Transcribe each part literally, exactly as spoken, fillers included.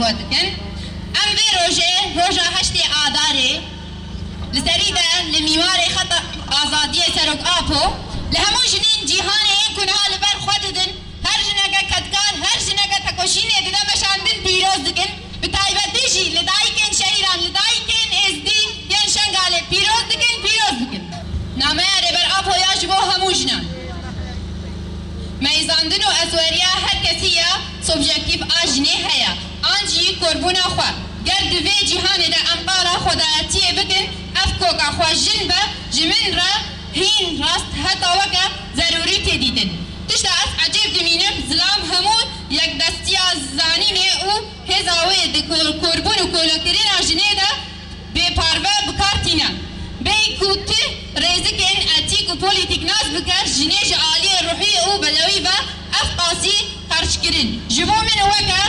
we dikin. Em vê rojê, roja heştê Adarê, li serî de li mîmarê xeta azadiyê Serok Apo, li hemû jinên cîhanê yên ku niha li ber xwe didin, her jineke kedkar, her jineke tekoşînê dide meşandin pîroz dikin. Bi taybetî jî li dayikên şehîdan, li dayikên êzdî yên Şengalê pîroz dikin, pîroz dikin. Nameya Rêber Apo ya ji bo hemû jinan. Meyzandin û ezweriya her kesî ya subjektîf a jinê heye. An jî korbûna xwe. Ger di vê cîhanê de em qala xwedayetiyê bikin, ev koka xwe jin be, ji min re hîn rast heta weke zerûrî tê dîtin. Tişta ez ecêb dimînim, zilam hemû yekdestiya zanînê û hêza wê di kor-, korbûn û kolekirina jinê de bê parve bi kar tîne. Bêyî ku tu rêzikên etîk û polîtîknas bike, jinê ji aliyê ruhî û bedewî ve ev qasî qerçkirin. Ji bo min weke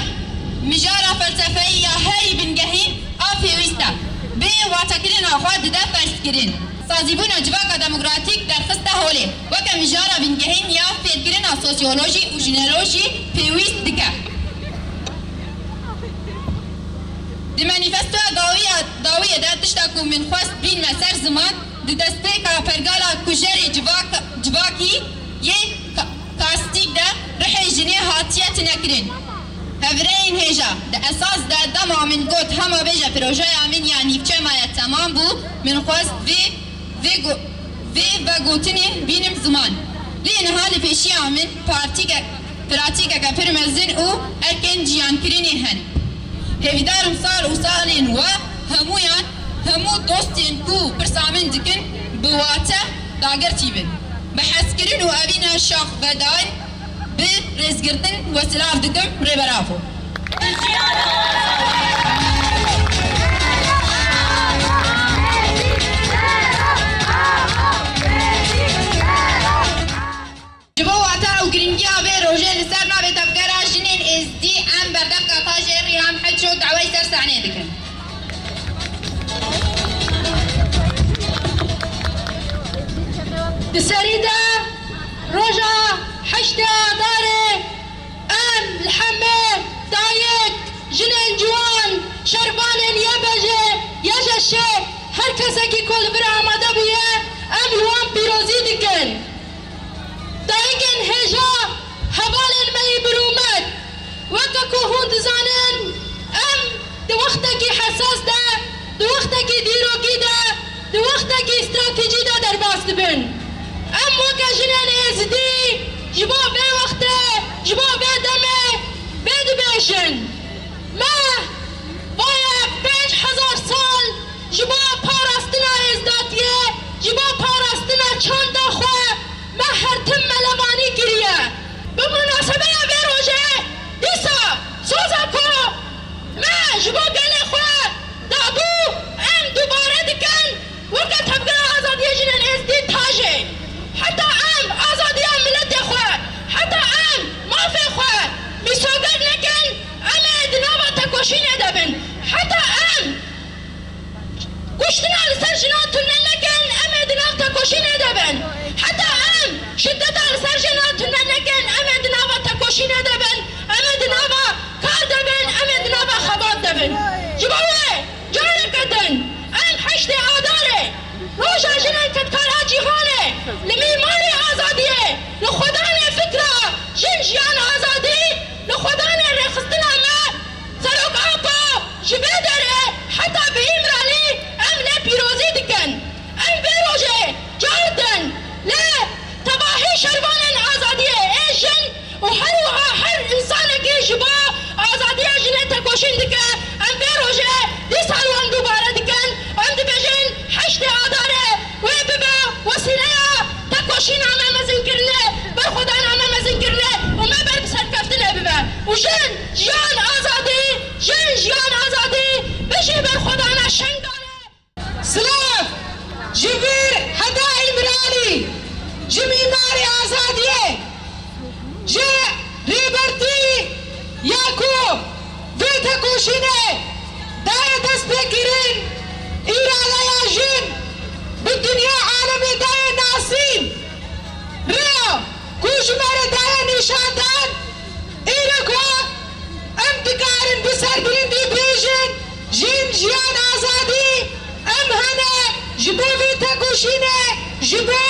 mijara felsefeyî ya herî bingehîn a pêwîst e. Bê watekirina xwe dide ferzkirin. Sazîbûna civaka demokratîk derxiste holê. Weke mijara bingehîn ya fêrkirina sosyolojî û jinolojî pêwîst dike. Di manîfestoya dawiya, dawiyê de tişta ku min xwest bînme ser ziman, di destpêka pergala kujerê civak-, civakî yê ka-, kastîk de rihê jinê hatiye tinekirin. Hevrêyên hêja, di esas de dema min got hema bêje projeya min ya nîvçe maye temam bû, min xwest vê vê go-, vê vegotinê bînim ziman. Lê niha li pêşiya min partîke-, pratîkeke pir mezin û erkên jiyankirinê hene. Hêvîdar im sal û salên we hemûyan, hemû dostên ku pirsa min dikin, bi wate dagirtî bin. Bi hezkirin û evîna şaxvedan, bi rêzgirtin we silav dikim, Rêber Apo. Ji bo wate û girîngiya vê rojê li ser navê Tevgera Jinên Êzidî em berdevka Tajê Rîham Heço dawey ser sahneyê dikin. Di serî de roja heştê Adarê em li hemê dayik, jinên ciwan, şervanên Y B J, Y J Ş, her kesekî ku li vir amade bûye, em li wan pîrozî dikin. Dayikên hêja, hevalên me yî birûmet, weke ku hûn dizanin, em di wextekî hesas de, di wextekî dîrokî de, di wextekî stratejî de derbas dibin. Em weke jinên êzidî ji bo vê wextê, ji bo vê demê vê dibêjin. Me vaye pênc hezar sal ji bo parastina êzdatiyê, ji bo parastina çanda xwe, me her tim melevanî kiriye. Bi munasebeya vê rojê, dîsa soza ku me ji bo gelê xwe dabû, em dubare dikin, weke Tevgera Azadiyê Jinên Êzidî Tajê. Heta em azadiya miletê xwe, heta em mafê xwe misoger nekin, em ê di nava tekoşînê de bin. Heta em kuştina li ser jinan tune nekin, em ê di nav tekoşînê de bin. Heta em şideta li ser jinan tune nekin, em ê di nava tekoşînê de bin. Em ê di nava kar de bin, em ê di nava xebat de bin. Ji bo wê careke din em heştê Adarê, Roja Jinên Kedkara Cîhanê, li mîmarê azadiyê, li xwedanê fikra jin, jiyan, azadî, li xwedanê rêxistina me, Serok Apo, ji vê derê heta bi Îmralî em lê pîrozî dikin. Em vê rojê car din li tevahî şervanên azadiyê ê jin û her wiha her însanekî ji bo azadiya jinê tekoşîn dike, em vê rojê dîsa li wan dubare dikin. Em dibêjin heştê Adarê wê bibe wesîleya tekoşîna me mezinkirinê, berxwedana me mezinkirinê û me ber bi serkeftinê bibe. Û jin, jiyan, azadî, jin, jiyan, azadî, bijî berxwedana Şengalê. Silav ji vir heta Îmralî, ji mîmarê azadiyê, ji rêbertî ya ku vê tekoşînê daye destpêkirin, îradeya jin bi dinya alemê daye nasîn, rêya ku ji me re daye nîşandan, îro ku em dikarin bi serbirin Jiyan azadî, em hene ji bo vê tekoşînê, ji bo